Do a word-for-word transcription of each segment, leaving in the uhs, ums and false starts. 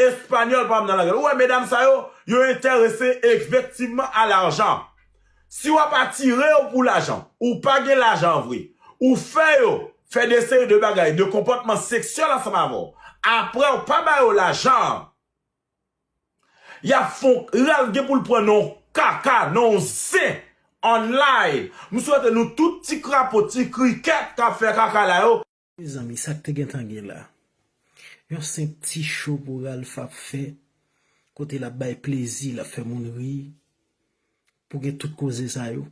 Espanyòl pa nan lagè. Ou wè medam sa yo, yo enterese efektivman a lajan. Si w ap atire yo pou lajan, ou pa gen lajan vre, ou fè yo fè de seri de bagay, de konpòtman seksyèl ansanm avè w, apre w pa ba yo lajan, y ap fon, Ralph gen pou l pran nan yon kaka, nan yon zen, online. M swete nou tout ti krapo, ti krikèt k ap fè kaka la yo. Mezanmi, sa k te gentan gen la? Yon senp ti cho pou Ralph ap fè, kote l ap bay plezi, l ap fè moun ri, pou gen tout koze sa yo.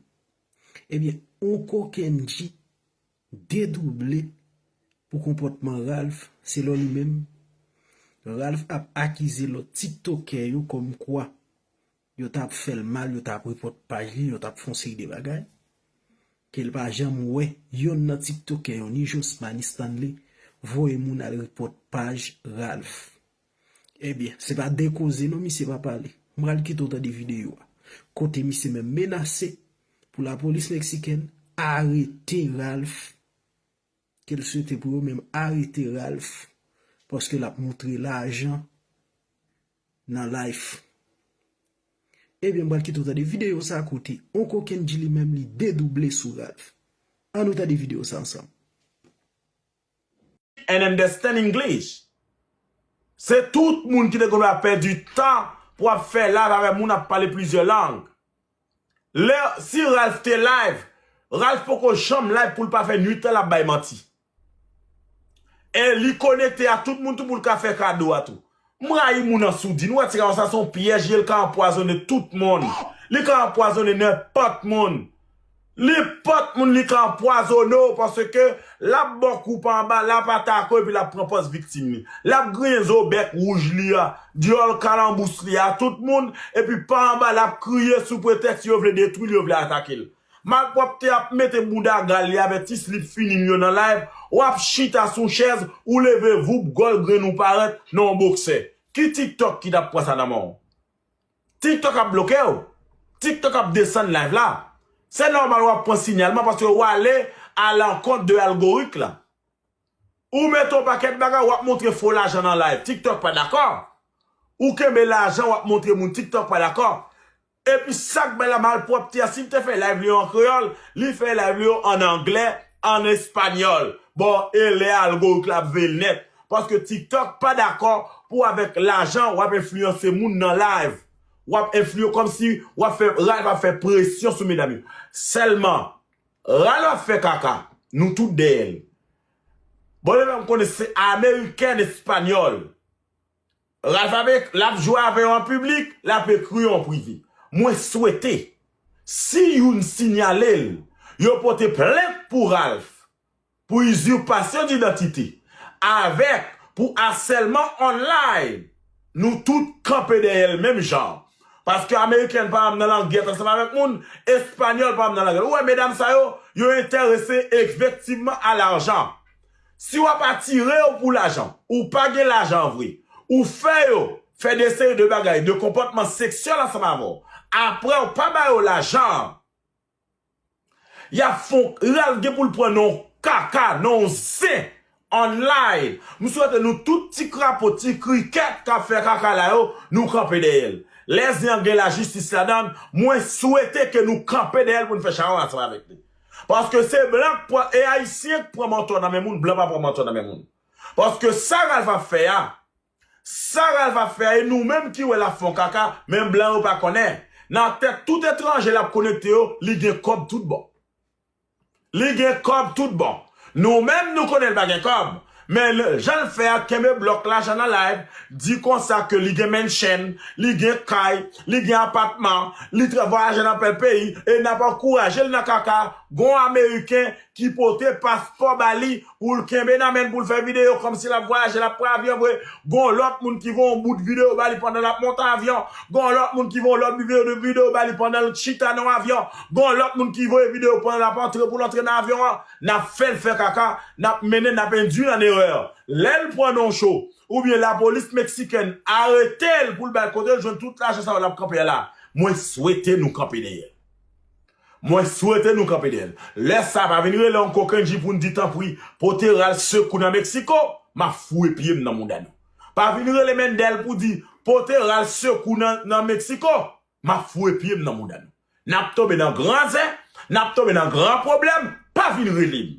Ebyen, yon kokenn G dedouble pou konpòtman Ralph, selon li menm. Ralph ap akize lòt tiktokè yo kòmkwa yo t ap fè l mal, yo t ap repòt paj li, yo t ap fè yon seri de bagay ke l pa janm wè yonn nan tiktokè yo, ni Josma, ni Stanley, voye moun al repòt paj Ralph. Ebyen, se pa de koze non, misye pa pale. M pral kite w tande videyo a. Kote misye menm menase pou lapolis meksikèn arete Ralph, ke l swete pou yo menm arete Ralph, paske l ap montre lajan nan live. Ebyen, m pral kite w tande videyo sa a kote yon kokenn G li menm li dedouble sou Ralph. Ann nou tande videyo sa ansanm. And understand English. Se tout moun ki te konn ap pèdi tan pou ap fè live avè moun ap pale plizyè lang. Lè, si Ralph te live, Ralph poko janm live pou l pa fè nwit la l ap bay manti. E li konekte a tout moun tou pou l ka fè kado a tou. M rayi moun an soudin. Ou wè ti gason sa se yon pyèj li ye, l ka anpwazonnen tout moun. Li ka anpwazonnen nenpòt moun. Nenpòt moun li ka anpwazonnen w paske l ap ba w kou pa anba, l ap atake w epi l ap pran pòz viktim li. L ap griyen zo bèk wouj li a, dyòl kalanbous li a, tout moun, epi pa anba l ap kriye sou pretèks yo vle detwi l, yo vle atake l. Malpwòpte ap mete bouda gal li avè ti slip fini m yo nan live, w ap chita sou chèz, ou leve voup gòl grenn ou parèt nan yon boksè. Ki TikTok ki t ap pran sa nan men w? TikTok ap bloke w. TikTok ap desann live la. Se nòmal w ap pran sinyalman paske w ale alankont de algorik la. Ou mete yon pakèt bagay, w ap montre fo lajan nan live. TikTok pa dakò. Ou kenbe lajan, w ap montre moun TikTok pa dakò. Epi sa k bay la malpwòpte a, si l te fè live li yo an kreyòl, li fè live li yo an anglè, an espanyòl. Bon, e lè algorik la ap veye l nèt. Paske TikTok pa dakò pou avèk lajan w ap enfliyanse moun nan live. W ap enfliye kòmsi w ap fè, Ralph ap fè presyon sou medam yo. Sèlman, Ralph ap fè kaka, nou tout dèyè l. Bon, li menm konnen se amerikèn, espanyòl. Ralph ap ek-, l ap jwe avè yo an piblik, l ap ekri yo an prive. Mwen swete, si youn sinyale l, yo pote plent pou Ralph, pou izipasyon didantite, avèk pou asèlman online, nou tout kanpe dèyè l menm jan. Paske amerikèn pa nan langyèt ansanm avèk moun, espanyòl pa nan langyèt. Ou wè medam sa yo, yo enterese efektivman a lajan. Si w ap atire yo pou lajan, ou pa gen lajan vre, ou fè yo fè de seri de bagay, de konpòtman seksyèl ansanm avè w, apre w pa ba yo lajan, y ap fon, Ralph gen pou l pran nan yon kaka, nan yon zen, online. M swete nou tout ti krapo, ti krikèt k ap fè kaka la yo, nou kanpe dèyè l. Lè zen an gen lajistis ladan l, mwen swete ke nou kanpe dèyè l pou n fè chawony ansanm avèk li. Paske se blan k pran, e ayisyen k pran mantò nan men moun, blan pa pran mantò nan men moun. Paske sa Ralph ap fè a, sa Ralph ap fè a, e nou menm ki wè l ap fè yon kaka, men blan yo pa konnen. Nan tèt tout etranje l ap konekte yo, li gen kòb tout bon. Li gen kòb tout bon. Nou menm nou konnen l pa gen kòb. Men l, jan l fè a, kenbe blòk lajan nan live, di konsa ke li gen mansion, li gen kay, li gen apatman, li tra-, vwayaje nan pèl peyi, e n ap ankouraje l nan kaka. Gon ameriken ki pote paspò ba li pou l kenbe nan men l pou l fè videyo kòmsi l ap vwayaje, l ap pran avyon vre. Gon lòt moun ki voye yon bout videyo ba li pandan l ap monte avyon. Gon lòt moun ki voye yon lòt videyo, de videyo ba li pandan l chita nan yon avyon. Gon lòt moun ki voye videyo pandan l ap antre pou l antre nan avyon an. N ap fè l fè kaka, n ap mennen, n ap endui l an erè. Lè l pran nan yon cho, oubyen lapolis meksikèn arete l pou l bay kote l jwenn tout lajan sa yo l ap kanpe a la, mwen swete nou kanpe dèyè l. Mwen swete nou kanpe dèyè l. Lè sa pa vin rele yon kokenn G pou n di tanpri, pote Ralph sekou nan Meksiko, m ap foure pye m nan mouda nou. Pa vin rele Mendel pou di pote ral sekou nan, nan Meksiko. M ap foure pye m nan mouda nou. N ap tonbe nan gran zen, n ap tonbe nan gran pwoblèm, pa vin rele m.